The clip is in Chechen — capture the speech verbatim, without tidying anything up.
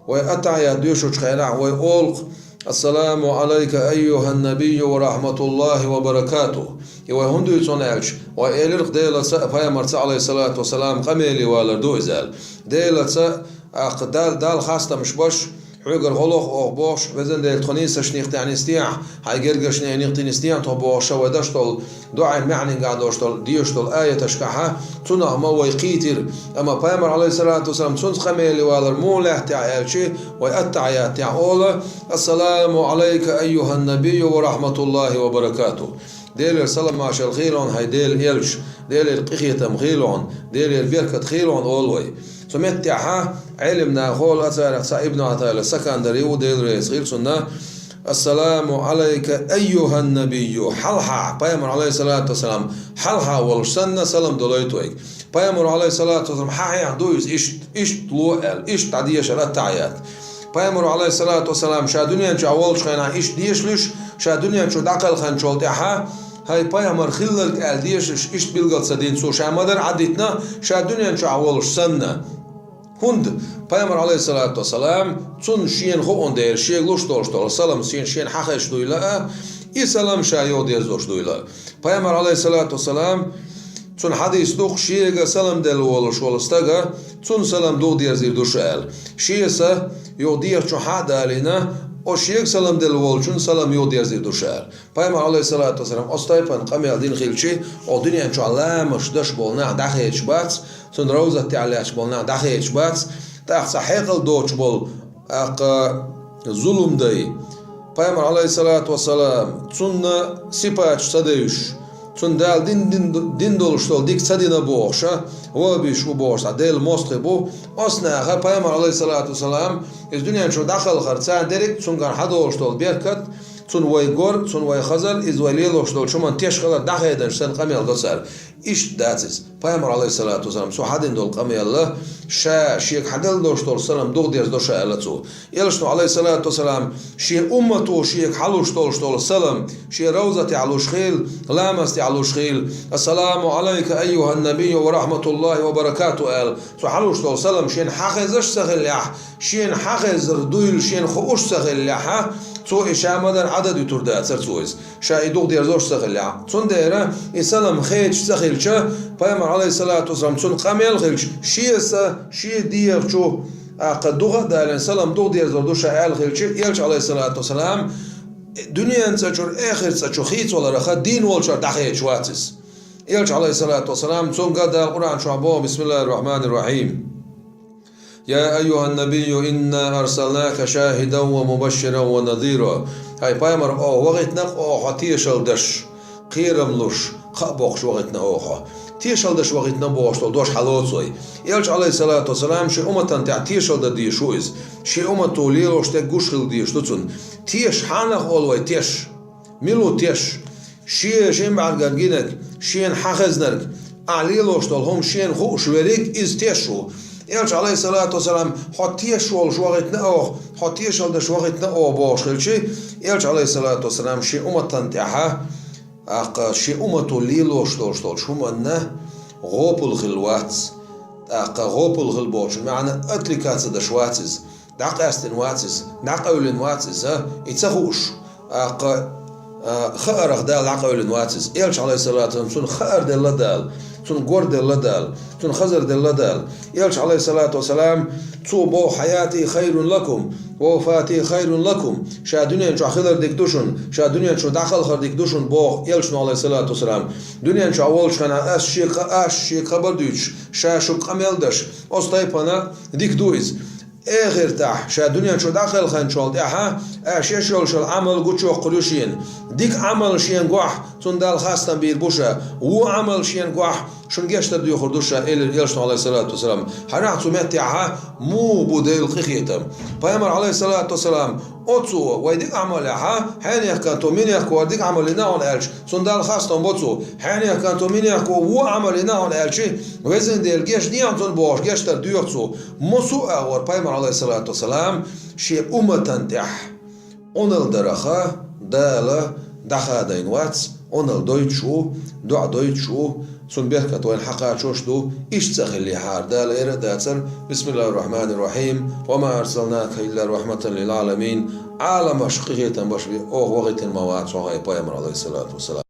Вай аттахьият доьшучу хенахь вай олу-кх: «Ассаламу Ӏалайка, айюхьан-набийю, ва рахьматуллахьи ва баракатухь». И вай хӀунда дуьйцу аьлча, вай элира-кх Делаца а, Пайхамарца а, Ӏалайхьиссалату вассалам, къамеле валар ду иза аьлла. Делаца а, тӀаккха Дал-, Далла хастамаш беш, хьоьгара гӀо лоху оха бохуш, везан Дела, тхо нийсачу некъа тӀехь нисде ахь, хьайн гергарчу некъа тӀе нисде ахь тхо бохуш, вай деш долу дуьӀан маьӀнехь долуш долу, дезаш долу аяташкахь, цунах ма вай кхийтира. Амма Пайхамар, Ӏалайхьиссалату вассалам, цуьнца къамеле валар муха лаьттахь аьлча, вай аттахьият тӀехь олу: «Ассаламу Ӏалайка, айюхьан-набийю, ва рахьматуллахьи ва баракатухь». Делера салам-маршалла хуьлда хьуна, хӀай Делан элча, Делера къинхетам хуьлда хьуна, Делера беркат хуьлда хьуна, олу вай. Цу меттехь Ӏелам нахала, царах цхьаъ Ибн Ӏатаилла Сакандари ву, Дела реза хуьлда цунна: «Ассаламу Ӏалайка, айюхьан-набийю». Хьалха, Пайхамар, Ӏалайхьиссалату вассалам, хьалха волуш санна, салам далийта вайга. Пайхамар, Ӏалайхьиссалату вассалам, хьан хьехна ду иза иштта, иштта ло аьлла, иштта дӀадешар аттахьият. Пайхамар, Ӏалайхьиссалату вассалам, ша дуьнен чохь волчу хенахь иштта дешалуш, ша дуьнен чу дӀакхелхинчул тӀаьхьа, хӀай Пайхамар хилларг аьлла дешалуш, иштта билгал ца дина цо, ша ма-дарра Ӏадитина, ша дуьнен чохь волуш санна. ХӀунда Пайхамар, Ӏалайхьиссалату вассалам, цунна шена хууна дела, шега луш долуш долу салам шена, шена хьан хезаш дуйла а, и салам ша юха дерзош дуйла а. Пайхамар, Ӏалайхьиссалату вассалам, цунна хьадис ду-кх, шега салам делла волуш волу стага, цунна салам юха дерзийр ду ша аьлла. Шен са юха дегӀан чу хьа а далийна, оцу шега салам делла волчунна салам юха дерзийр ду ша аьлла. Пайхамар, Ӏалайхьиссалату вассалам, оцу тайпана къамел дина хилча, оха дуьнен чохь ламазаш деш болу нах дӀахедаш бац, цуьнан ровзат тӀехь лаьтташ болу нах дӀахедаш бац, тӀаккха цхьа хьекъал доцуш болу, тӀаккха зулам дай. Пайхамар, Ӏалайхьиссалату вассалам, цунна сипаташ ца девзаш, цунна Дала дин, дин, дин долуш долу дика ца дина бохуш, ваххабиш ву бохуш, цхьа Делан мостагӀий бу. Оцу наха Пайхамар, Ӏалайхьиссалату вассалам, иза дуьнен чу дӀакхалхар, царна дерриг а цуьнгара хьадолуш долу беркат, цунна вай гор, цунна вай хазар, иза вай лелош долчу хӀуманна теш хилар дӀахеданаш санна къамел до цара. Иштта дац иза. Пайхамар, Ӏалайхьиссалату вассалам, цо хьадина долу къамел а, ша шега хьаделла долуш долу салам юха дерзадо ша аьлла цо. Элчано, Ӏалайхьиссалату вассалам, шен уммато шега хьалуш долуш долу салам, шен ровзатехь луш хилла, ламаз тӀехь луш хилла: «Ассаламу Ӏалайка, айюхьан-набийю, ва рахьматуллахьи ва баракатухь», – аьлла, цо хьалуш долу салам шена хьан хезаш а ца хиллехь, шена хьан хезар дуйла шена хууш а ца хиллехь, цо и ша ма-дарра Ӏадда дуьтур дацара цо иза, ша и юха дерзош а ца хиллехь. Цундела и салам хедаш ца хилча, Пайхамар, Ӏалайхьиссалату вассалам, цунна къамел а хилча, шен са, шен дегӀан чу, тӀаккха юха а далийна, салам юха дерзор ду ша аьлла хилча, Элча, Ӏалайхьиссалату вассалам, дуьненан цӀа чуьра эхарт цӀа чу хийцаваларх дийна волчуьра дӀахедаш вац иза. Элча, Ӏалайхьиссалату вассалам, цуьнга Дала Къуръан чохь боху: «Бисмиллахьир-рахьманир-рахьим. Я айюхьан-набийю, инна арсалнака шахӀидан ва мубашширан ва назира». ХӀай Пайхамар, оха вахийтина-кх оха хьо тешалла деш, кхерам луш, кхаъ боккхуш вахийтина оха хьо. Тешалла деш вахийтина бохуш долу дош хьалоцу вай. Элча, Ӏалайхьиссалату вассалам, шен умматан тӀехь тешалла дан дезаш ву иза. Шен уммато лелош дерг гуш хила дезаш ду цунна. Теша, хьанах олу вай теша? Мила ву теша? Шен, шен бӀаьргара гинарг, шена хьан хезнарг, ахь лелош долу хӀума шена хууш верг, иза теша ву. Элча, Ӏалайхьиссалату вассалам, хьо теша волуш вахийтина оха, хьо тешалла деш вахийтина оха бохуш хилча, Элча, Ӏалайхьиссалату вассалам, шен умматан тӀехь, тӀаккха шен уммато лелош долуш долчу хӀуманна гӀопал хилла вац. ТӀаккха гӀопал хилла бохучун маьӀна отвлекаться деш вац иза. ДӀакъаьстина вац иза, дӀакъевлина вац иза, и ца хууш, тӀаккха, а, хаарх Дала дӀакъевлина вац иза. Элча, Ӏалайхьиссалату вассалам, цунна хаар делла Дала, цунна гор делла Дала, цунна хазар делла Дала. Элча, Ӏалайхьиссалату вассалам, цо боху: «Хьаяти хайрун лакум, ва вафати хайрун лакум». Ша дуьнен чохь хилар дика ду шуна, ша дуьнен чу дӀакхалхар дика ду шуна, боху Элчано, Ӏалайхьиссалату вассалам. Дуьнен чохь волчу хенахь ас шега, ас шега хабар дуьйцуш, ша шуьга къамел деш, оцу тайпана дика ду иза. Эхартахь, ша дуьнен чу дӀакхелхинчул тӀаьхьа, аша еш йолуш йолу Ӏамал гучуйоккхур ю шена. Дика Ӏамал шена гохь, цунна Дала хастам бийр бу ша. Вон Ӏамал шена гохь, шуна гечдар доьхур ду ша, элира Элчано, Ӏалайхьиссалату вассалам. Хьажахь цу меттехь муха бу Делан къинхетам. Пайхамар, Ӏалайхьиссалату вассалам, оцо вай дика Ӏамал яхь, хьенех кӀанто, минех кӀанто дика Ӏамал йина хьуна аьлча, цунна Дала хастам бо цо. Хьенех кӀанто, минех кӀанто вон Ӏамал йина хьуна аьлча, везан Дела, гечдехьа цунна бохуш, гечдар доьху цо. Массо а агӀор Пайхамар, Ӏалайхьиссалату вассалам, шен умматан тӀехь Ӏуналла дараха Дала дӀахадийна вац, Ӏуналла дойтуш ву, доӀа дойтуш ву, Цун беркат вайна хьакхачош ду, иштта ца хиллехьара, Дала эр а дацар: «Бисмиллахир-рахманир-рахим, ва ма арсалнака илла рахматан лил аламин», Ӏаламаш къинхетам беш ве, оха вахийтина ма вац хьо, хӀай пайхамар, алейхиссалату вассалам.